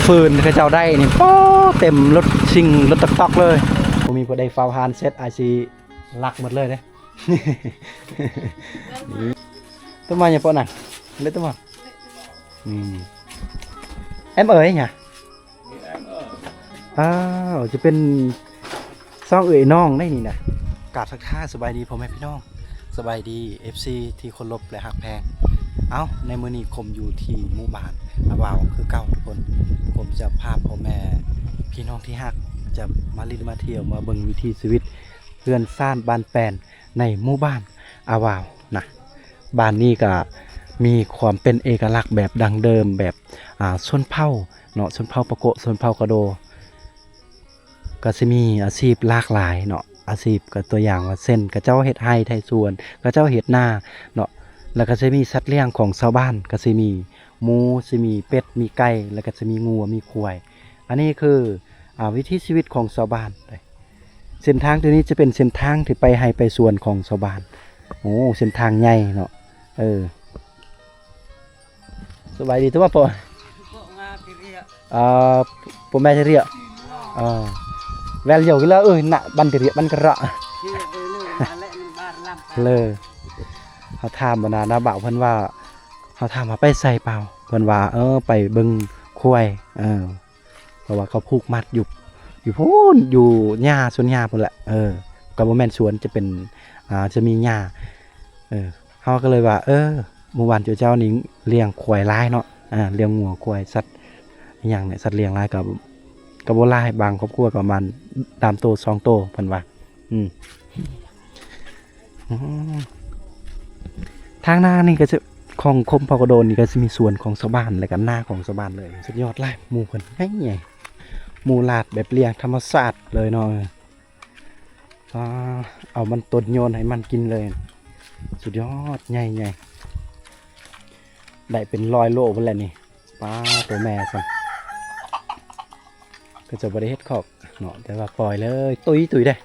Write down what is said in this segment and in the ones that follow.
ຟືນເຂົາເຈົ້າໄດ້ນີ້ ໂອ້ ເຕັມລົດຊິງ ລົດຕ໋ອກໆເລີຍ. ບໍ່ມີຜູ້ໃດເຝົ້າຮ້ານເສັດ ອ້າຍຊິລັກໝົດເລີຍເດ້. ຕົວມາຫຍັງເປາະນັ້ນ ເລັດຕົວມາ. ອືມ ແອມເອີຍຫຍັງ? ອ້າວ ຈະເປັນສອງເອື້ອຍນ້ອງໄດ໋ນີ້ນະ. ກາບທັກທາຍສະບາຍດີພໍ່ແມ່ພີ່ນ້ອງ ສະບາຍດີເອັຟຊີທີ່ເຄົາລົບ ແລະ ຮັກແພງ. ເອົ້າ ໃນມື້ນີ້ຄົມຢູ່ທີ່ໝູ່ບ້ານອາວາວຄືເກົ່າທຸກຄົນ. ຄົມຈະພາພໍ່ແມ່ພີ່ນ້ອງທີ່ຮັກ ຈະມາຫຼິ້ນມາທ່ຽວ ມາເບິ່ງວິຖີຊີວິດເຮືອນຊານບ້ານແປນ ໃນໝູ່ບ້ານອາວາວນະ. ບ້ານນີ້ກະມີຄວາມເປັນເອກະລັກແບບດັ້ງເດີມ ແບບ ອ່າ ຊົນເຜົ່າເນາະ ຊົນເຜົ່າປາໂກະ ຊົນເຜົ່າກະໂດ. ກະຊິມີອາຊີບຫຼາກຫຼາຍເນາະ ອາຊີບກະຕົວຢ່າງວ່າເຊັ່ນ ເຂົາເຈົ້າເຮັດໄຮ່ໄຖສວນ ເຂົາເຈົ້າເຮັດນາເນາະ. ແລ້ວກະຊິມີສັດລ້ຽງຂອງຊາວບ້ານ ກະຊິມີໝູ ຊິມີເປັດ ມີໄກ່ ແລ້ວກະຊິມີງົວ ມີຄວາຍ. ອັນນີ້ຄື ອ່າ ວິຖີຊີວິດຂອງຊາວບ້ານ. ເສັ້ນທາງຕົວນີ້ຈະເປັນເສັ້ນທາງທີ່ໄປໄຮ່ໄປສວນຂອງຊາວບ້ານ. ໂອ້ ເສັ້ນທາງໃຫຍ່ເນາະ. ເອີ ສະບາຍດີຕົວະພໍ່. ເອີ ພໍ່ແມ່ທີ່ເຣຍ ເອີ ແວວຢາວກິນແລ້ວ ເອີ ນະ ບັນທີ່ເຣຍ ບັນກະເຣາະ ເລີ. ເຮົາຖາມບັນດານ້າບ່າວເພິ່ນວ່າ ເຮົາຖາມວ່າໄປໃສເປົ່າ ເພິ່ນວ່າ ເອີ ໄປເບິ່ງຄວາຍ ເອີ ເພາະວ່າເຂົາຜູກມັດຢູ່ ຢູ່ພຸ້ນ ຢູ່ຫຍ້າ ສວນຫຍ້າພຸ້ນແຫຼະ. ເອີ ກໍບໍ່ແມ່ນສວນ ຈະເປັນ ອ່າ ຈະມີຫຍ້າ. ເອີ ເຮົາກໍເລີຍວ່າ ເອີ ໝູ່ບ້ານເຈົ້າເຈົ້ານີ້ລ້ຽງຄວາຍຫຼາຍເນາະ ອ່າ ລ້ຽງງົວຄວາຍ ສັດອີ່ຫຍັງນີ້ ສັດລ້ຽງຫຼາຍ ກໍ ກໍບໍ່ຫຼາຍ ບາງຄອບຄົວກໍປະມານສາມໂຕ ສອງໂຕ ເພິ່ນວ່າ. ອືມ ອືມ ທາງໜ້ານີ້ກໍຈະ ຂອງຄົມເຜົ່າກະໂດນີ້ກໍຊິມີສວນຂອງຊາວບ້ານ ແລະກະນາຂອງຊາວບ້ານເລີຍ. ສຸດຍອດຫຼາຍ ໝູ່ເພິ່ນໃຫຍ່ໆ ໝູ່ລາດແບບລ້ຽງທຳມະຊາດເລີຍເນາະ. ອ່າ ເອົາມັນຕົ້ນໂຍນໃຫ້ມັນກິນເລີຍ ສຸດຍອດ ໃຫຍ່ໆ ໄດ້ເປັນຮ້ອຍໂລພຸ້ນແຫຼະນີ້. ປ້າ ໂຕແມ່ຊັ້ນ ກໍຈະບໍ່ໄດ້ເຮັດຄອກເນາະ ແຕ່ວ່າປ່ອຍເລີຍ ຕຸ້ຍໆເດ້.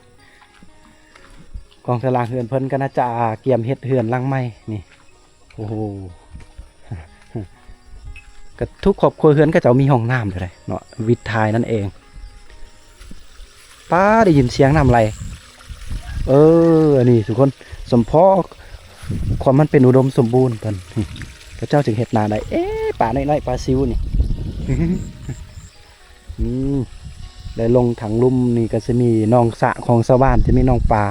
ກອງຕາລາງເຮືອນເພິ່ນກໍໜ້າຈະກຽມເຮັດເຮືອນຫຼັງໃໝ່ນີ້. ໂອ້ໂຫ ກໍທຸກຄອບຄົວເຮືອນເຂົາເຈົ້າມີຫ້ອງນ້ຳຢູ່ເດ້ເນາະ ວິດຖ່າຍນັ້ນເອງ. ປ້າ ໄດ້ຍິນສຽງນ້ຳໄຫຼ. ເອີ ອັນນີ້ທຸກຄົນ ສົມພໍຄວາມມັນເປັນອຸດົມສົມບູນເພິ່ນ ເຂົາເຈົ້າຈຶ່ງເຮັດນາໄດ້. ເອ ປານ້ອຍໆ ປາຊິວນີ້. ອືມ ແລະລົງທາງລຸ່ມນີ້ກໍຊິມີໜອງສະຂອງຊາວບ້ານ ຈະມີໜອງປາ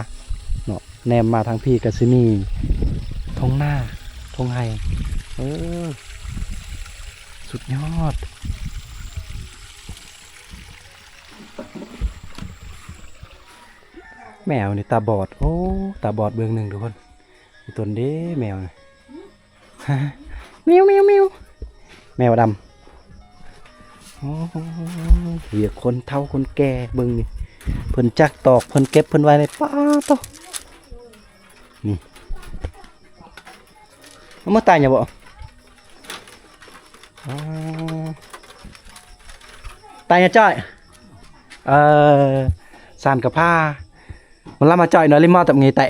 ເນາະ. ແນມມາທາງພີ້ກໍຊິມີທົ່ງນາ ທົ່ງໄຮ່. ເອີ ສຸດຍອດ. ແມວນີ້ຕາບອດ ໂອ້ ຕາບອດເບິ່ງໜຶ່ງທຸກຄົນ. ອີຕົນເດ້ແມວນະ ມິວ ມິວ ມິວ ແມວດຳ. ໂອ້ ວຽກຄົນເຖົ້າຄົນແກ່ເບິ່ງນີ້ ເພິ່ນຈັກຕອກ ເພິ່ນເກັບ ເພິ່ນໄວ້ໃນປ່າໂຕ. ນີ້ ເອົາມາຕາຍຫຍັງບໍ່? ອໍ ຕາຍຫຍັງຈ້ອຍ? ເອີ ສານກະພາ ມັນລະມາຈ້ອຍເນາະ ລິມມອດຕະເງແຕະ.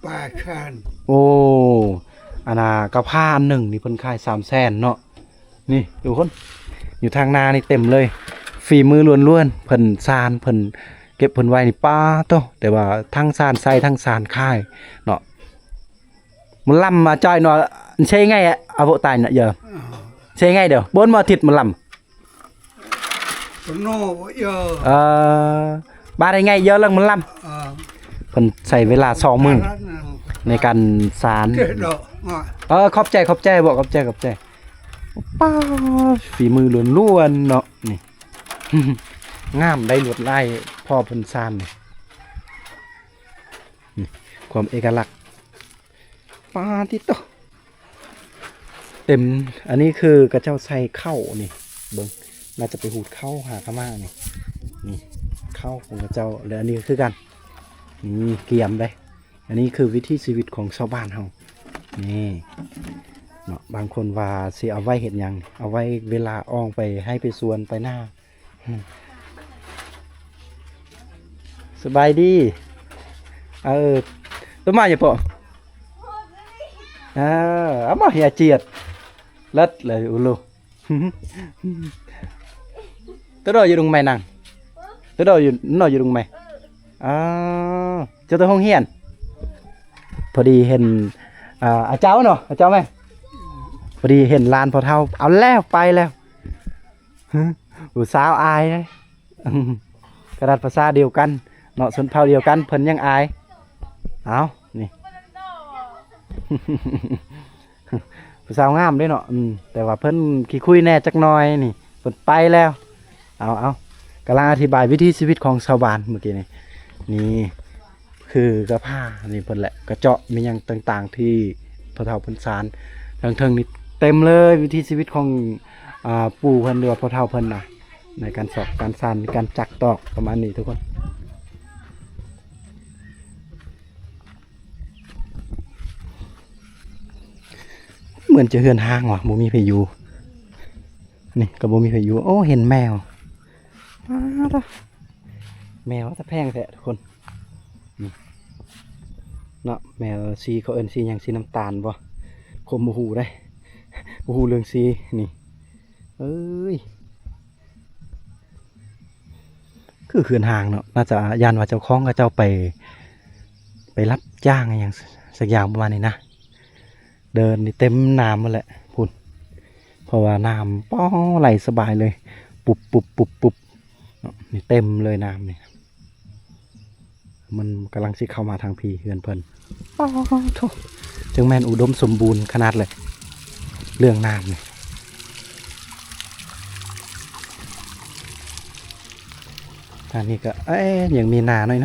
ປາຄານ ໂອ້ ອັນນ່າ ກະພາອັນໜຶ່ງນີ້ເພິ່ນຂາຍສາມແສນເນາະ. ນີ້ທຸກຄົນ ຢູ່ທາງໜ້ານີ້ເຕັມເລີຍ ຝີມືລ້ວນໆ ເພິ່ນສານ ເພິ່ນເກັບເພິ່ນໄວ້ນີ້ ປາໂຕ. ແຕ່ວ່າທັງສານໃສ່ ທັງສານຂາຍເນາະ. ມັນລຳມາຈ່ອຍເນາະ ເຊໄງອະ ອາໂວຕາຍນະເຢີ ເຊໄງເດີ ບົນມາທິດມັນລຳ. ໂນເອີ ເອີ ບາດໄດ້ໄງເຢີເລື່ອງມັນລຳ ເອີ ເພິ່ນໃຊ້ເວລາສອງມື້ໃນການສານ. ເອີ ຂອບໃຈ ຂອບໃຈ ບອກຂອບໃຈ ຂອບໃຈ. ປ້າ ຝີມືລ້ວນໆເນາະ ນີ້ ງາມໄດ໋ ລວດລາຍພໍ່ເພິ່ນສານນີ້ ຄວາມເອກະລັກ. ປາຕິໂຕ ເຕັມ. ອັນນີ້ຄືເຂົາເຈົ້າໃສ່ເຂົ້ານີ້ ເບິ່ງ ໜ້າຈະໄປຫູດເຂົ້າຫາຂະມ້ານີ້. ນີ້ເຂົ້າຂອງເຂົາເຈົ້າ ແລະ ອັນນີ້ຄືກັນ ນີ້ກຽມເດ້. ອັນນີ້ຄືວິຖີຊີວິດຂອງຊາວບ້ານເຮົາ ນີ້ເນາະ. ບາງຄົນວ່າຊິເອົາໄວ້ເຮັດຫຍັງ? ເອົາໄວ້ເວລາອອກໄປໄຮ່ໄປສວນໄປນາ. ສະບາຍດີ. ເອີ ຕົວມາຫຍັງເປາະ? ເອີ ເອົາມາເຮຍຈຽດ ເລີດເລີຍ ອຸລຸ. ໂຕໂດຢູ່ດົງໄມ້ນາງ ໂຕໂດຢູ່ ໂຕໂດຢູ່ດົງໄມ້. ອໍ ເຈົ້າໄປໂຮງຮຽນ. ພໍດີເຫັນ ອາ ອາເຈົ້າເນາະ ອາເຈົ້າແມ່ ພໍດີເຫັນຫຼານພໍ່ເຖົ້າ ເອົາແລ້ວ ໄປແລ້ວ. ຜູ້ສາວອາຍເດ້ ຂະໜາດພາສາດຽວກັນເນາະ ຊົນເຜົ່າດຽວກັນ ເພິ່ນຍັງອາຍ. ເອົາ ນີ້ ຜູ້ສາວງາມເດ້ເນາະ ອືມ ແຕ່ວ່າເພິ່ນຂີ້ຄຸຍແດ່ຈັກໜ້ອຍນີ້ ເພິ່ນໄປແລ້ວ. ເອົາ ເອົາ ກຳລັງອະທິບາຍວິຖີຊີວິດຂອງຊາວບ້ານມື້ກີ້ນີ້ ນີ້ ຄືກະພານີ້ເພິ່ນແຫຼະ ກະເຈາະມີຫຍັງຕ່າງໆ ທີ່ພໍ່ເຖົ້າເພິ່ນສານ. ທາງເທິງນີ້ເຕັມເລີຍ ວິຖີຊີວິດຂອງ ອາ ປູ່ເພິ່ນ ຫຼືວ່າພໍ່ເຖົ້າເພິ່ນນະ ໃນການຊອກການສານ ການຈັກຕອກ ປະມານນີ້ທຸກຄົນ. ເໝືອນຈະເຮືອນຮ້າງຫວະ ບໍ່ມີໃຜຢູ່. ນີ້ກະບໍ່ມີໃຜຢູ່. ໂອ້ ເຫັນແມວ ປາດ ແມວຕາແພງແທ້ທຸກຄົນ. ນີ້ເນາະ ແມວສີ ເຂົາເອີ້ນສີຫຍັງ ສີນ້ຳຕານບໍ່ ຄົມບໍ່ຮູ້ເດ້ ບໍ່ຮູ້ເລື່ອງສີ. ນີ້ ເອີຍ ຄືເຮືອນຮ້າງເນາະ ໜ້າຈະ ຢ້ານວ່າເຈົ້າຂອງເຂົາເຈົ້າໄປ ໄປຮັບຈ້າງອີ່ຫຍັງ ສ- ສັກຢ່າງປະມານນີ້ນະ. ເດີ່ນນີ້ເຕັມນ້ຳໝົດແຫຼະພຸ້ນ ເພາະວ່ານ້ຳ ປໍ ໄຫຼສະບາຍເລີຍ ປຸບໆໆໆ ເນາະ ນີ້ເຕັມເລີຍນ້ຳນີ້. ມັນກຳລັງຊິເຂົ້າມາທາງພີ້ເຮືອນເພິ່ນ. ໂອ້ໂທ້ ຈຶ່ງແມ່ນອຸດົມສົມບູນຂະໜາດເລີຍ ເລື່ອງນ້ຳນີ້. ທາງນີ້ກະ ເອີ ຍັງມີນານ້ອຍໆ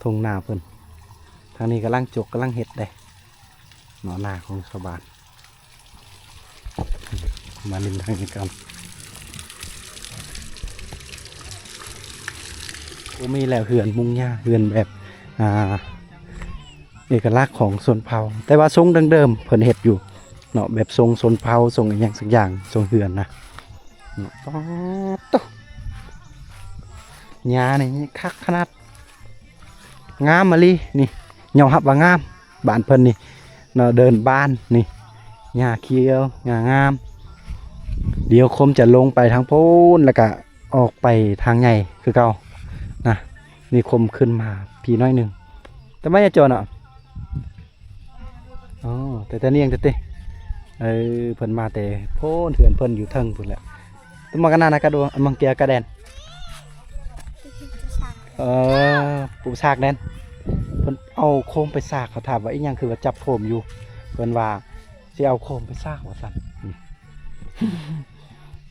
ທົ່ງນາເພິ່ນ. ທາງນີ້ກຳລັງຈົກ ກຳລັງເຮັດເດ້. ເນາະ ນາຂອງຊາວບ້ານ ມາຫຼິ້ນທາງນີ້ກັນ. ໂອ້ ມີແລ້ວເຮືອນມຸງຫຍ້າ ເຮືອນແບບ ອ່າ ເອກະລັກຂອງຊົນເຜົ່າ ແຕ່ວ່າຊົງດັ້ງເດີມເພິ່ນເຮັດຢູ່ເນາະ ແບບຊົງຊົນເຜົ່າ ຊົງອີ່ຫຍັງສັກຢ່າງ ຊົງເຮືອນນະເນາະ. ປາດໂທ້ ຫຍ້ານີ້ຄັກຂະໜາດ. ງາມອີ່ຫຼີນີ້ ຍອມຮັບວ່າງາມ ບ້ານເພິ່ນນີ້ເນາະ ເດີ່ນບ້ານນີ້ ຫຍ້າຂຽວ ຫຍ້າງາມ. ດຽວຄົມຈະລົງໄປທາງພຸ້ນ ແລ້ວກະອອກໄປທາງໃຫຍ່ຄືເກົ່ານະ. ນີ້ຄົມຂຶ້ນມາພີ້ໜ້ອຍໜຶ່ງ ແຕ່ມາຢ່າຈອນເນາະ. ອໍ ແຕ່ ແຕ່ນຽງແຕ່ຕິ ເອີ ເພິ່ນມາແຕ່ໂພນ ເຮືອນເພິ່ນຢູ່ເທິງພຸ້ນແຫຼະ. Tu makan nana ka do, amang kia ka den. ເອີ ປູສາກແດນ ເພິ່ນເອົາໂຄມໄປສາກ. ເຂົາຖາມວ່າ ອີ່ຫຍັງຄືວ່າຈັບໂຄມຢູ່ ເພິ່ນວ່າ ຊິເອົາໂຄມໄປສາກວ່າຊັ້ນ.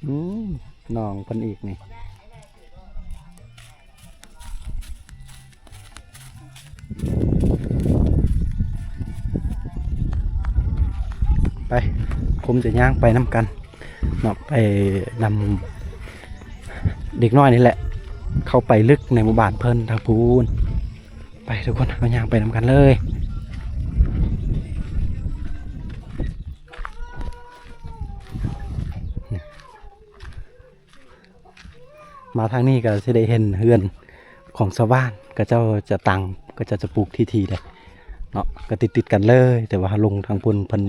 ອືມ ນ້ອງເພິ່ນອີກນີ້. ໄປ ຄົມຈະຍ່າງໄປນຳກັນເນາະ ໄປນຳເດັກນ້ອຍນີ້ແຫຼະ ເຂົ້າໄປເລິກໃນໝູ່ບ້ານເພິ່ນທາງພຸ້ນ. ໄປທຸກຄົນ ເຮົາຍ່າງໄປນຳກັນເລີຍ. ມາທາງນີ້ກໍຊິໄດ້ເຫັນເຮືອນຂອງຊາວບ້ານ ເຂົາເຈົ້າຈະຕັ້ງ ເຂົາເຈົ້າຈະປູກຖີ່ໆ ເດ້ເນາະ ກໍຕິດໆ ກັນເລີຍ. ແຕ່ວ່າເຮົາລົງທາງພຸ້ນ ເພິ່ນ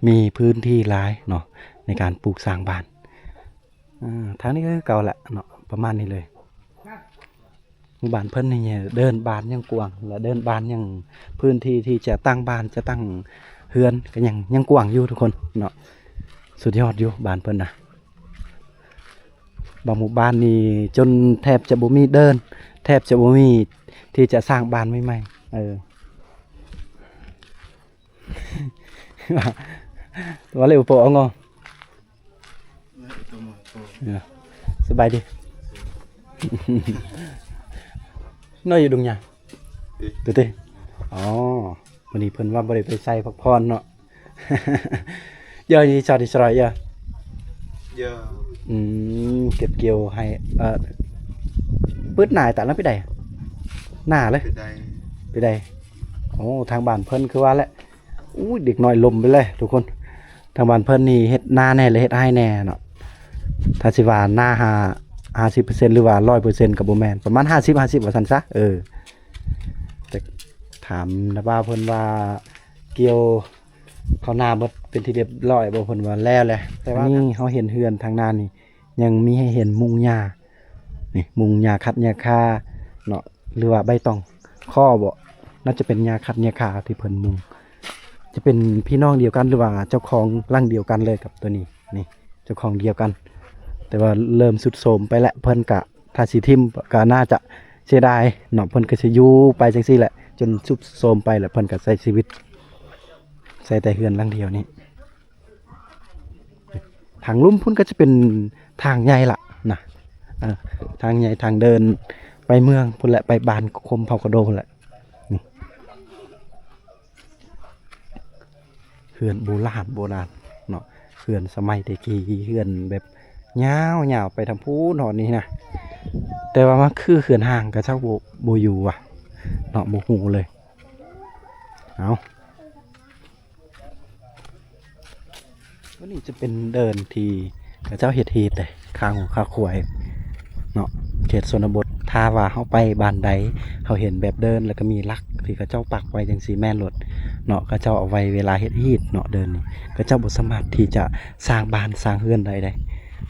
ມີພື້ນທີ່ຫຼາຍເນາະ ໃນການປູກສ້າງບ້ານ. ອາ ທາງນີ້ກໍຄືເກົ່າແຫຼະເນາະ ປະມານນີ້ເລີຍ. ໝູ່ບ້ານເພິ່ນນີ້ເດີ່ນບ້ານຍັງກວ້າງ ແລະ ເດີ່ນບ້ານຍັງ ພື້ນທີ່ທີ່ຈະຕັ້ງບ້ານ ຈະຕັ້ງເຮືອນກໍຍັງ ຍັງກວ້າງຢູ່ທຸກຄົນເນາະ. ສຸດຍອດຢູ່ບ້ານເພິ່ນນະ. ບາງໝູ່ບ້ານນີ້ຈົນແທບຈະບໍ່ມີເດີ່ນ ແທບຈະບໍ່ມີທີ່ຈະສ້າງບ້ານໃໝ່ໆ. ເອີ Wale upo ongo. ສະບາຍດີ. ນ້ອຍຢູ່ດົງຫຍ້າ. ເອີ ເດ້. ອໍ ມື້ນີ້ເພິ່ນວ່າບໍ່ໄດ້ໄປໃສ ພັກຜ່ອນເນາະ. ເອີ ນີ້ຊອດທີ່ສະຣອຍເອີ. ເອີ ອືມ ເກັບກ່ຽວໃຫ້ ເອີ ປຶດໜ້າຕາລະໄປໃດ ໜ້າເລີຍ ໄປໃດ ໄປໃດ. ໂອ້ ທາງບ້ານເພິ່ນຄືວ່າແຫຼະ. ອຸ້ຍ ເດັກນ້ອຍລົມໄປເລີຍທຸກຄົນ. ທາງບ້ານເພິ່ນນີ້ເຮັດນາແດ່ ແລະ ເຮັດໄຮ່ແດ່ເນາະ. ຖ້າຊິວ່ານາຫ້າ ຫ້າສິບເປີເຊັນ ຫຼືວ່າຮ້ອຍເປີເຊັນກໍບໍ່ແມ່ນ ປະມານຫ້າສິບ ຫ້າສິບ ວ່າຊັ້ນຊະ. ເອີ ແຕ່ຖາມນະບ່າວເພິ່ນວ່າກ່ຽວ ເຂົ້ານາເບິດເປັນທີ່ຮຽບຮ້ອຍບໍ່? ເພິ່ນວ່າແລ້ວແຫຼະ. ແຕ່ວ່ານີ້ເຮົາເຫັນເຮືອນທາງໜ້ານີ້ ຍັງມີໃຫ້ເຫັນມຸງຫຍ້າ ນີ້ມຸງຫຍ້າຄັດຫຍ້າຄາເນາະ ຫຼືວ່າໃບຕອງຄໍບໍ? ໜ້າຈະເປັນຫຍ້າຄັດຫຍ້າຄາທີ່ເພິ່ນມຸງ. ຈະເປັນພີ່ນ້ອງດຽວກັນ ຫຼືວ່າເຈົ້າຂອງຫຼັງດຽວກັນເລີຍກັບໂຕນີ້? ນີ້ເຈົ້າຂອງດຽວກັນ ແຕ່ວ່າເລີ່ມຊຸດໂຊມໄປແລ້ວ. ເພິ່ນກະ ຖ້າຊິຖິ້ມກະໜ້າຈະເສຍດາຍເນາະ. ເພິ່ນກະຊິຢູ່ໄປຈັ່ງຊີ້ແຫຼະ ຈົນຊຸດໂຊມໄປ ແລ້ວເພິ່ນກະໃຊ້ຊີວິດ ໃຊ້ແຕ່ເຮືອນຫຼັງດຽວນີ້. ທາງລຸ່ມພຸ້ນກໍຈະເປັນທາງໃຫຍ່ລະນະ ເອີ ທາງໃຫຍ່ ທາງເດີນໄປເມືອງພຸ້ນແຫຼະ ໄປບ້ານຄົມເຜົ່າກະໂດພຸ້ນແຫຼະ. ນີ້ເຮືອນໂບລານ ໂບລານເນາະ ເຮືອນສະໄໝແຕ່ກີ້ ເຮືອນແບບຍາວໆ ໄປທາງພຸ້ນຮອດນີ້ນະ. ແຕ່ວ່າມາຄືເຮືອນຮ້າງ ເຂົາເຈົ້າບໍ່ ບໍ່ຢູ່ຫວາເນາະ ບໍ່ຮູ້ເລີຍ. ເອົາ ອັນນີ້ຈະເປັນເດີ່ນທີ່ເຂົາເຈົ້າເຮັດຮີດເດ້ ຂ້າງົວຂ້າຄວາຍເນາະ ເຂດຊົນນະບົດ. ຖ້າວ່າເຮົາໄປບ້ານໃດ ເຮົາເຫັນແບບເດີ່ນ ແລ້ວກໍມີຫຼັກທີ່ເຂົາເຈົ້າປັກໄວ້ຈັ່ງຊີ້ ແມ່ນໂລດເນາະ. ເຂົາເຈົ້າເອົາໄວ້ເວລາເຮັດຮີດເນາະ ເດີ່ນນີ້. ເຂົາເຈົ້າບໍ່ສາມາດທີ່ຈະສ້າງບ້ານສ້າງເຮືອນໃດໄດ້.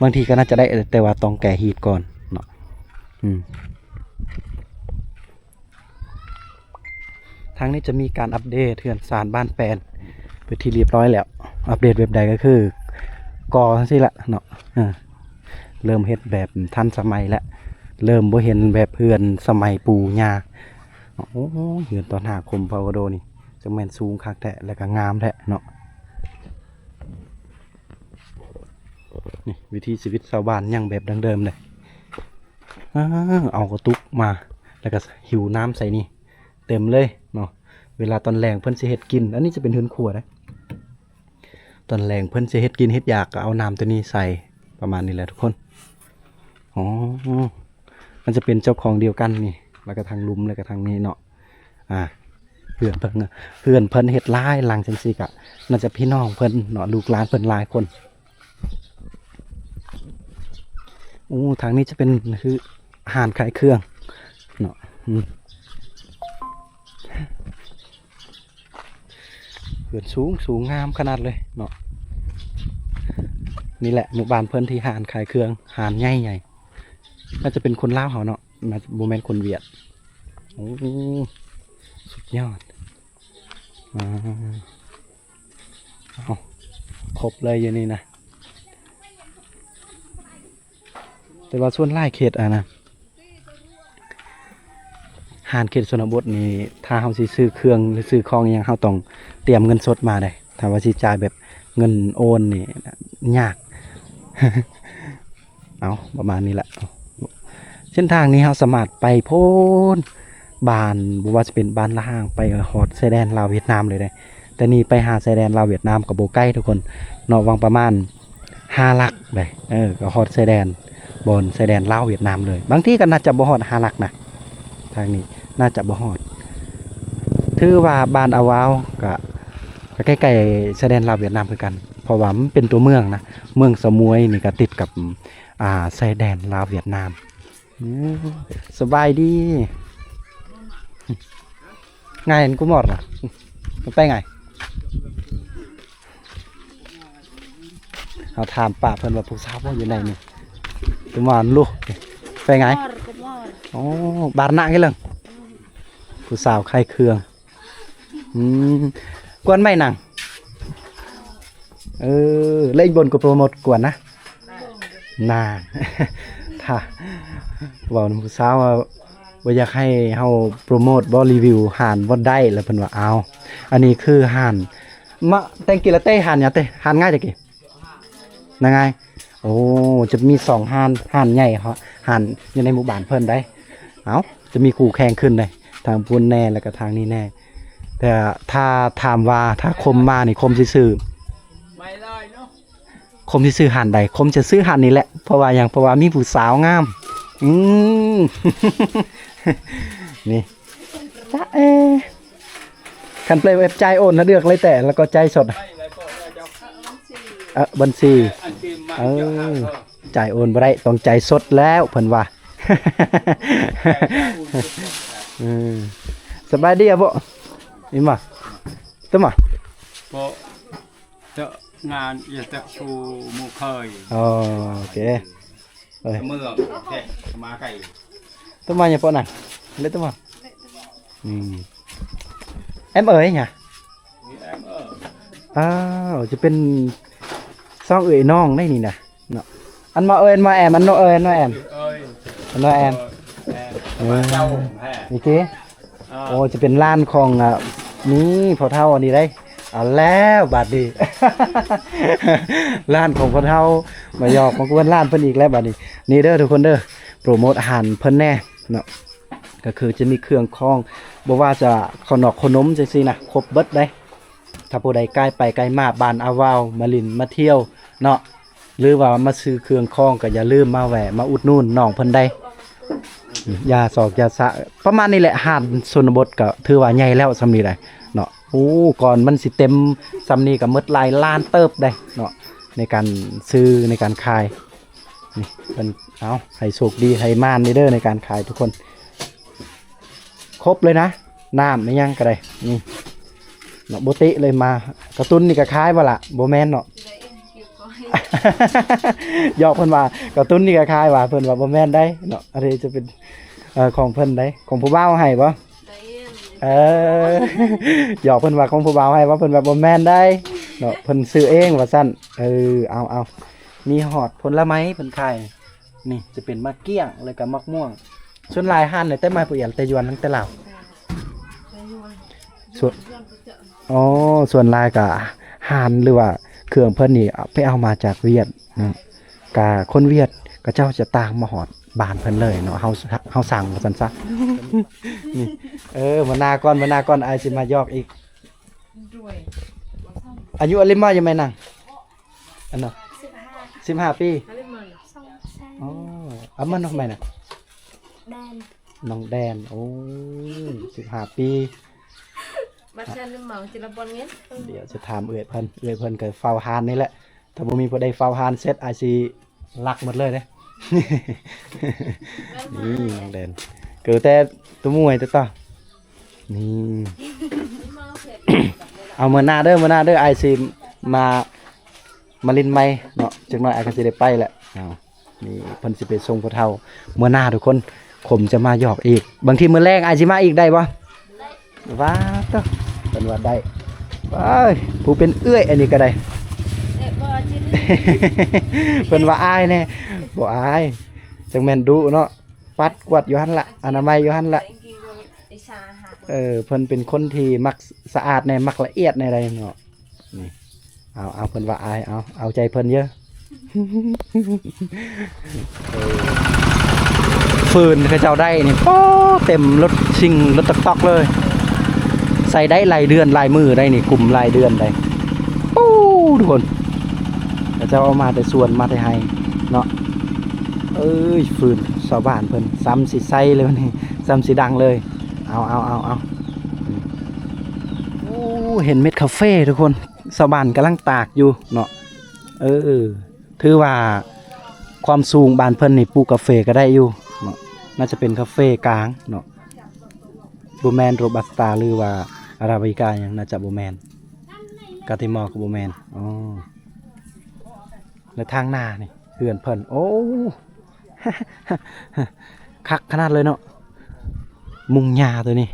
ບາງທີກໍໜ້າຈະໄດ້ ແຕ່ວ່າຕ້ອງແກ່ຮີດກ່ອນເນາະ. ອືມ ທາງນີ້ຈະມີການອັບເດດເຮືອນຊານບ້ານແປນເປັນທີ່ຮຽບຮ້ອຍແລ້ວ. ອັບເດດແບບໃດ? ກໍຄືກໍ່ຈັ່ງຊີ້ແຫຼະເນາະ ເອີ ເລີ່ມເຮັດແບບທັນສະໄໝແລ້ວ ເລີ່ມບໍ່ເຫັນແບບເຮືອນສະໄໝປູ່ຍ່າ. ໂອ້ຍ ເຮືອນຕໍ່ໜ້າຄົມເຜົ່າກະໂດນີ້ ຈັ່ງແມ່ນສູງຄັກແທ້ ແລ້ວກໍງາມແທ້ເນາະ. ນີ້ວິຖີຊີວິດຊາວບ້ານຍັງແບບດັ້ງເດີມເດ້. ເອົາກະຕຸກມາ ແລ້ວກໍຫິວນ້ຳໃສ່ນີ້ເຕັມເລີຍເນາະ. ເວລາຕອນແລງເພິ່ນຊິເຮັດກິນ ອັນນີ້ຈະເປັນເຮືອນຄົວເດ້. ຕອນແລງເພິ່ນຊິເຮັດກິນເຮັດຢາກ ກໍເອົານ້ຳໂຕນີ້ໃສ່ ປະມານນີ້ແຫຼະທຸກຄົນ. ອໍ ມັນຈະເປັນເຈົ້າຂອງດຽວກັນນີ້ ແລ້ວກໍທາງລຸ່ມ ແລ້ວກໍທາງນີ້ເນາະ. ອ່າ ເຮືອນເພິ່ນ ເຮືອນເພິ່ນເຮັດຫຼາຍຫຼັງຈັ່ງຊີ້ ກະໜ້າຈະພີ່ນ້ອງເພິ່ນເນາະ ລູກຫຼານເພິ່ນຫຼາຍຄົນ. ໂອ້ ທາງນີ້ຈະເປັນ ຄື ຮ້ານຂາຍເຄື່ອງເນາະ. ອືມ ເຮືອນສູງ ສູງງາມຂະໜາດເລີຍເນາະ. ນີ້ແຫຼະໝູ່ບ້ານເພິ່ນທີ່ຮ້ານຂາຍເຄື່ອງ ຮ້ານໃຫຍ່ໆ. ໜ້າຈະເປັນຄົນລາວເຮົາເນາະ ໜ້າຈະບໍ່ແມ່ນຄົນຫວຽດ. ໂອ້ ສຸດຍອດ. ອ່າ ເອົາ ຄົບເລີຍຢູ່ນີ້ນະ. ແຕ່ວ່າສ່ວນຫຼາຍເຂດ ອັນນະ ຮ້ານເຂດຊົນນະບົດນີ້ ຖ້າເຮົາຊິຊື້ເຄື່ອງ ຫຼື ຊື້ຂອງອີ່ຫຍັງ ເຮົາຕ້ອງຕຽມເງິນສົດມາເດ້. ຖ້າວ່າຊິຈ່າຍແບບເງິນໂອນນີ້ຍາກ. ເອົາ ປະມານນີ້ແຫຼະ. ເສັ້ນທາງນີ້ເຮົາສາມາດໄປໂພນບ້ານ ບໍ່ວ່າຈະເປັນບ້ານລະຫາງ ໄປຮອດຊາຍແດນລາວຫວຽດນາມເລີຍເດ້. ແຕ່ນີ້ໄປຫາຊາຍແດນລາວຫວຽດນາມກໍບໍ່ໄກທຸກຄົນເນາະ ຫວ່າງປະມານຫ້າຫຼັກເດ້. ເອີ ກໍຮອດຊາຍແດນ ບ່ອນຊາຍແດນລາວຫວຽດນາມເລີຍ. ບາງທີກໍໜ້າຈະບໍ່ຮອດຫ້າຫຼັກນະ ທາງນີ້ໜ້າຈະບໍ່ຮອດ. ຖືວ່າບ້ານອາວາວ ກໍ ກໍໃກ້ໆຊາຍແດນລາວຫວຽດນາມຄືກັນ ເພາະວ່າມັນເປັນຕົວເມືອງນະ. ເມືອງສະໝວຍນີ້ກໍຕິດກັບ ອ່າ ຊາຍແດນລາວຫວຽດນາມ. ອືມ ສະບາຍດີ. ໄງ ອັນກູມອດລະ ໄປໄງ? ເຮົາຖາມປ້າເພິ່ນວ່າຜູ້ສາວບໍ່ຢູ່ໃນນີ້. ກູມອນລູກ ໄປໄງ? ໂອ້ ບາດນະກິເລີງ ຜູ້ສາວຂາຍເຄື່ອງ. ອືມ ກວນໄໝນັງ? ເອີ ແລະອີກບົນກໍໂປຣໂມດກວນນະ. ນາ ຖ້າເວົ້ານຳຜູ້ສາວວ່າ ບໍ່ຢາກໃຫ້ເຮົາໂປຣໂມດບໍ່ ຣີວິວຮ້ານບໍ່ໄດ້ ແລ້ວເພິ່ນວ່າ ອ້າວ ອັນນີ້ຄືຮ້ານ ມາ ແຕງກີລາເຕ້ ຮ້ານຫຍັງເຕ້ ຮ້ານງ່າຍແຕ່ກີ້ ນາງງ່າຍ. ໂອ້ ຈະມີສອງຮ້ານ ຮ້ານໃຫຍ່ ຮ້ານຢູ່ໃນໝູ່ບ້ານເພິ່ນໄດ໋. ເອົ້າ ຈະມີຄູ່ແຂ່ງຂຶ້ນໄດ໋ ທາງພຸ້ນແດ່ ແລ້ວກໍທາງນີ້ແດ່. ແຕ່ຖ້າຖາມວ່າ ຖ້າຄົມມານີ້ ຄົມຊິຊື້ ຄົມຊິຊື້ຮ້ານໃດ? ຄົມຈະຊື້ຮ້ານນີ້ແຫຼະ. ເພາະວ່າຫຍັງ? ເພາະວ່າມີຜູ້ສາວງາມ. ອືມ ນີ້ ຈະເອ ຄັນເປັນແບບຈ່າຍໂອນລະເລືອກເລີຍແຕ່ ແລ້ວກໍຈ່າຍສົດ. ເອີ ບັນຊີ ເອີ ຈ່າຍໂອນບໍ່ໄດ້ ຕ້ອງຈ່າຍສົດແລ້ວ ເພິ່ນວ່າ. ເອີ ສະບາຍດີອາໂບ ອີ່ມາ ຕື່ມາ ໂປ ງານ ຢາກຈະຊູໝູ່ເຄີຍ. ອໍ ໂອເຄ ເອີຍ ເມືອງແທ້ ມາໄກ. ຕົວມາຫຍັງເປາະນັ້ນ ເລັດຕົວມາ. ອືມ ແອມເອີຍຫຍັງ. ອ້າວ ຈະເປັນສອງເອື້ອຍນ້ອງໄດ໋ນີ້ນະເນາະ. ອັນມາເອີຍ ອັນມາແອມ ອັນນ້ອງເອີຍ ອັນມາແອມ ເອີຍ ອັນມາແອມ ເອີຍ ເອີ ນີ້ເກ ອ່າ ໂອ້ ຈະເປັນຫຼານຂອງ ອ່າ ນີ້ພໍ່ເຖົ້າອັນນີ້ໄດ໋. ເອົາແລ້ວບາດນີ້ ຫຼານຂອງພໍ່ເຖົ້າມາຫຍອກມາກວນຫຼານເພິ່ນອີກແລ້ວບາດນີ້. ນີ້ເດີທຸກຄົນເດີ ໂປຣໂມດຮ້ານເພິ່ນແດ່ເນາະ. ກໍຄືຈະມີເຄື່ອງຂອງ ບໍ່ວ່າຈະເຂົ້າໜອກເຂົ້າໜົມຈັ່ງຊີ້ນະ ຄົບເບິດເດ້. ຖ້າຜູ້ໃດກາຍໄປກາຍມາບ້ານອາວາວ ມາຫຼິ້ນມາທ່ຽວເນາະ ຫຼືວ່າມາຊື້ເຄື່ອງຂອງ ກໍຢ່າລືມມາແວະມາອຸດໜູນນ້ອງເພິ່ນໄດ້. ຢ່າສອກຢ່າສະ ປະມານນີ້ແຫຼະ. ຮ້ານຊົນນະບົດກໍຖືວ່າໃຫຍ່ແລ້ວສ່ຳນີ້ໄດ໋ເນາະ. ໂອ້ ກ່ອນມັນຊິເຕັມສ່ຳນີ້ກໍໝົດຫຼາຍລ້ານເຕີບໄດ໋ເນາະ ໃນການຊື້ໃນການຂາຍ. ນີ້ເພິ່ນ ເອົາ ໃຫ້ໂຊກດີໃຫ້ໝານເດີໃນການຂາຍທຸກຄົນ. ຄົບເລີຍນະ ນ້ຳອີ່ຫຍັງກໍໄດ້. ນີ້ເນາະ ບໍ່ຕິເລີຍ. ມາກະຕຸ້ນນີ້ກໍຂາຍບໍ່ລະ? ບໍ່ແມ່ນເນາະ ຢອກເພິ່ນວ່າກະຕຸ້ນນີ້ກໍຂາຍວ່າ ເພິ່ນວ່າບໍ່ແມ່ນໄດ໋ເນາະ. ອັນນີ້ຈະເປັນ ເອີ ຂອງເພິ່ນໄດ໋ ຂອງຜູ້ບ່າວໃຫ້ບໍ່? ເອີ ຢອກເພິ່ນວ່າຂອງຜູ້ບ່າວໃຫ້ບໍ່? ເພິ່ນວ່າບໍ່ແມ່ນໄດ໋ເນາະ ເພິ່ນຊື້ເອງວ່າຊັ້ນ. ເອີ ເອົາໆ ມີຮອດຜົນລະໄມ້ເພິ່ນຂາຍ. ນີ້ຈະເປັນໝາກກ້ຽງ ແລ້ວກໍໝາກມ່ວງ. ສ່ວນຫຼາຍຮ້ານນີ້ແຕ່ມາຜູ້ອຽນ ແຕ່ຍວນ ທັງແຕ່ລາວ. ສ່ວນ ອໍ ສ່ວນຫຼາຍກໍຮ້ານ ຫຼືວ່າເຄື່ອງເພິ່ນນີ້ໄປເອົາມາຈາກຫວຽດເນາະ. ກະຄົນຫວຽດເຂົາເຈົ້າຈະຕ່າງມາຮອດບ້ານເພິ່ນເລີຍເນາະ. ເຮົາ ເຮົາສັ່ງວ່າຊັ້ນຊະ. ນີ້ ເອີ ມື້ໜ້າກ່ອນ ມື້ໜ້າກ່ອນ ອ້າຍຊິມາຢອກອີກ. ອາຍຸອາລິມມາຢູ່ໄໝນາງ? ອັນນະ ສິບຫ້າ ສິບຫ້າປີ. ອໍ ອາມານ້ອງໄໝນະ? ແດນ ນ້ອງແດນ. ໂອ້ ສິບຫ້າປີ. ບັດແຊນເມົາ ຈິລະບອນເງິນ. ດຽວຊິຖາມເອື້ອຍເພິ່ນ ເອື້ອຍເພິ່ນກໍເຝົ້າຮ້ານນີ້ແຫຼະ. ຖ້າບໍ່ມີຜູ້ໃດເຝົ້າຮ້ານເສັດ ອາຍຊິລັກໝົດເລີຍເດ້. ນີ້ນ້ອງແດນ ເກີແຕ່ຕົວມວຍແຕ່ຕໍ່. ນີ້ ເອົາ ມື້ໜ້າເດີ ມື້ໜ້າເດີ ອ້າຍຊິມາ ມາຫຼິ້ນໃໝ່ເນາະ. ຈັກໜ້ອຍອ້າຍກໍຊິໄດ້ໄປແຫຼະ. ເອົາ ນີ້ເພິ່ນຊິໄປສົ່ງຜູ້ເຖົ້າມື້ໜ້າທຸກຄົນ. ຂົມຈະມາຢອກອີກ ບາງທີມື້ແລງອ້າຍຊິມາອີກໄດ້ບໍ່? ວ່າຕົ ເພິ່ນວ່າໄດ້. ເອີຍ ຜູ້ເປັນເອື້ອຍອັນນີ້ກໍໄດ້. ເພິ່ນວ່າອາຍແດ່. ບໍ່ອາຍ ຈັ່ງແມ່ນດຸເນາະ. ປັດກວາດຢູ່ຫັ້ນລະ ອະນາໄມຢູ່ຫັ້ນລະ. ເອີ ເພິ່ນເປັນຄົນທີ່ມັກສະອາດແດ່ ມັກລະອຽດແດ່ໃດເນາະ. ນີ້ ເອົາ ເອົາ ເພິ່ນວ່າອາຍ ເອົາ ເອົາໃຈເພິ່ນເດີ້. ເອີ ຟືນເຂົາເຈົ້າໄດ້ນີ້ ໂອ້ ເຕັມລົດຊິງ ລົດຕ໋ອກໆເລີຍ. ໃສ່ໄດ້ຫຼາຍເດືອນຫຼາຍມື້ໄດ໋ນີ້ ກຸມຫຼາຍເດືອນໄດ໋. ໂອ້ ທຸກຄົນ ເຂົາເຈົ້າເອົາມາແຕ່ສວນ ມາແຕ່ໄຮ່ເນາະ. ເອີຍ ຟືນຊາວບ້ານເພິ່ນ ສ່ຳຊິໃສ່ເລີຍນີ້ ສ່ຳຊິດັງເລີຍ. ເອົາ ເອົາ ເອົາ ເອົາ ໂອ້ ເຫັນເມັດກາເຟທຸກຄົນ ຊາວບ້ານກຳລັງຕາກຢູ່ເນາະ. ເອີ ຖືວ່າຄວາມສູງບ້ານເພິ່ນນີ້ປູກກາເຟກໍໄດ້ຢູ່ເນາະ. ໜ້າຈະເປັນກາເຟກາງເນາະ ບໍ່ແມ່ນໂຣບັດສະຕາ ຫຼືວ່າອາຣາບິກາຫຍັງ ໜ້າຈະບໍ່ແມ່ນ. ກາຕິມໍກໍບໍ່ແມ່ນ. ອໍ ແລະທາງໜ້ານີ້ເຮືອນເພິ່ນ ໂອ້ ຄັກຂະໜາດເລີຍເນາະ. ມຸງຫຍ້າໂຕນີ້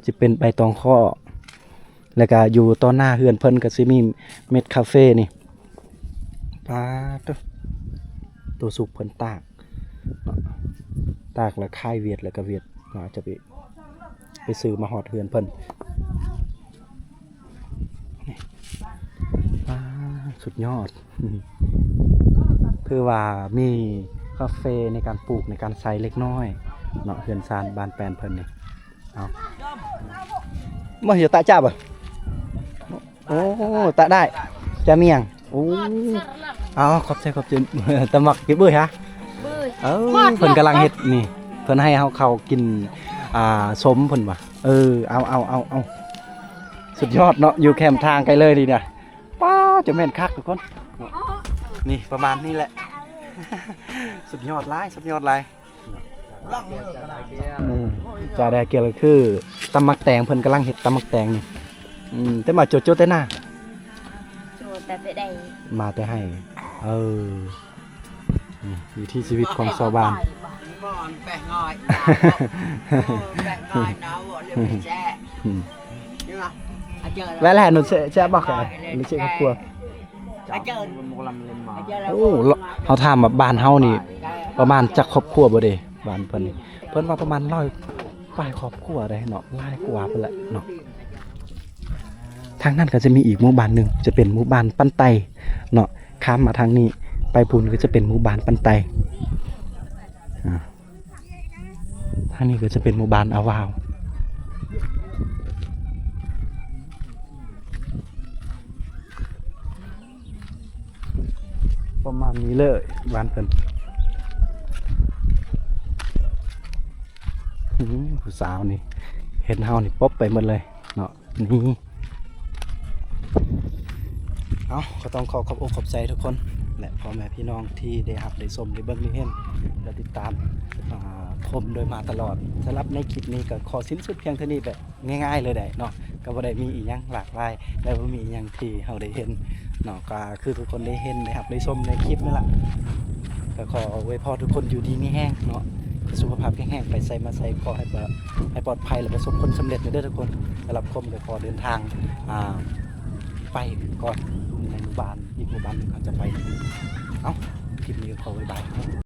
ຈະເປັນໃບຕອງຂໍ້ ແລ້ວກະຢູ່ຕໍ່ໜ້າເຮືອນເພິ່ນກໍຊິມີເມັດກາເຟນີ້. ປາດໂທ້ ໂຕສຸກເພິ່ນຕາກເນາະ ຕາກແລ້ວຂາຍຫວຽດ ແລ້ວກໍຫວຽດ ອາດຈະໄປ ໄປຊື້ມາຮອດເຮືອນເພິ່ນ. ນີ້ ວ້າ ສຸດຍອດ ຄືວ່າມີກາເຟໃນການປູກ ໃນການໃສ່ເລັກນ້ອຍເນາະ ເຮືອນຊານບ້ານແປນເພິ່ນນີ້. ເອົາ ບໍ່ເຫັນຕະຈາບ ໂອ້ ຕະໄດ້ ຈະມຽງ. ໂອ້ ເອົາ ຂອບໃຈ ຂອບໃຈ. ຕະໝັກເກັບເບີຍຫະ? ເບີຍ ເອີ ເພິ່ນກຳລັງເຮັດນີ້ ເພິ່ນໃຫ້ເຮົາເຂົ້າກິນ ອ່າ ສົ້ມເພິ່ນວ່າ. ເອີ ເອົາ ເອົາ ເອົາ ເອົາ ສຸດຍອດເນາະ ຢູ່ແຄມທາງໄກເລີຍນີ້ນະ. ປ້າ ຈະແມ່ນຄັກທຸກຄົນ ນີ້ປະມານນີ້ແຫຼະ. ສຸດຍອດຫຼາຍ ສຸດຍອດຫຼາຍ. ອືມ ຈາແດກຽວກໍຄືຕຳໝາກແຕງ ເພິ່ນກຳລັງເຮັດຕຳໝາກແຕງນີ້. ອືມ ແຕ່ມາໂຈດໆແຕ່ນາ ໂຈດ ແຕ່ໄປໄດ້ ມາແຕ່ໄຮ່ ເອີ ນີ້ວິຖີຊີວິດຂອງຊາວບ້ານ ອືມ ແວ່ແຫຼະ ໜູເຊະ ແຊະບໍ່ ໜູເຊະຄອບຄົວ ໂອ້ ເຮົາຖາມວ່າບ້ານເຮົານີ້ປະມານຈັກຄອບຄົວບໍ່ເດ ບ້ານເພິ່ນນີ້ ເພິ່ນວ່າປະມານຮ້ອຍປາຍຄອບຄົວໄດ໋ເນາະ ຫຼາຍກວ່າພຸ້ນແຫຼະເນາະ. ທາງນັ້ນກໍຈະມີອີກໝູ່ບ້ານໜຶ່ງ ຈະເປັນໝູ່ບ້ານປັນໄຕເນາະ ຂ້າມມາທາງນີ້ໄປພຸ້ນກໍຈະເປັນໝູ່ບ້ານປັນໄຕ ອາ ທາງນີ້ກໍຈະເປັນໝູ່ບ້ານອາວາວ ປະມານນີ້ເລີຍບ້ານເພິ່ນ ອືມ ຜູ້ສາວນີ້ເຫັນເຮົານີ້ປົບໄປໝົດເລີຍເນາະ ນີ້ ເອົາ ກໍຕ້ອງຂໍຂອບອົກຂອບໃຈທຸກຄົນ ແລະ ພໍ່ແມ່ພີ່ນ້ອງທີ່ໄດ້ຮັບໄດ້ຊົມໄດ້ເບິ່ງໄດ້ເຫັນ ແລະ ຕິດຕາມ ອາ ຊົມໂດຍມາຕະຫຼອດ. ສຳລັບໃນຄລິບນີ້ກໍຂໍສິ້ນສຸດພຽງເທົ່ານີ້ແບບ ງ່າຍໆເລີຍໄດ໋ເນາະ ກໍບໍ່ໄດ້ມີອີ່ຫຍັງຫຼາກຫຼາຍ ແລະ ບໍ່ມີອີ່ຫຍັງທີ່ເຮົາໄດ້ເຫັນເນາະ ກໍຄືທຸກຄົນໄດ້ເຫັນໄດ້ຮັບໄດ້ຊົມໃນຄລິບນີ້ລະ ກໍຂໍອວຍພອນທຸກຄົນຢູ່ດີມີແຮງເນາະ ສຸຂະພາບແຂງແຮງ ໄປໃສມາໃສຂໍໃຫ້ປະ ໃຫ້ປອດໄພ ແລະ ປະສົບຜົນສຳເລັດເດີທຸກຄົນ. ສຳລັບຄົມກໍຂໍເດີນທາງ ອ່າ ໄປກ່ອນ ໃນໝູ່ບ້ານ ອີກໝູ່ບ້ານໜຶ່ງເຮົາຈະໄປ. ເອົ້າ ຄລິບນີ້ກໍຂໍບາຍບາຍ.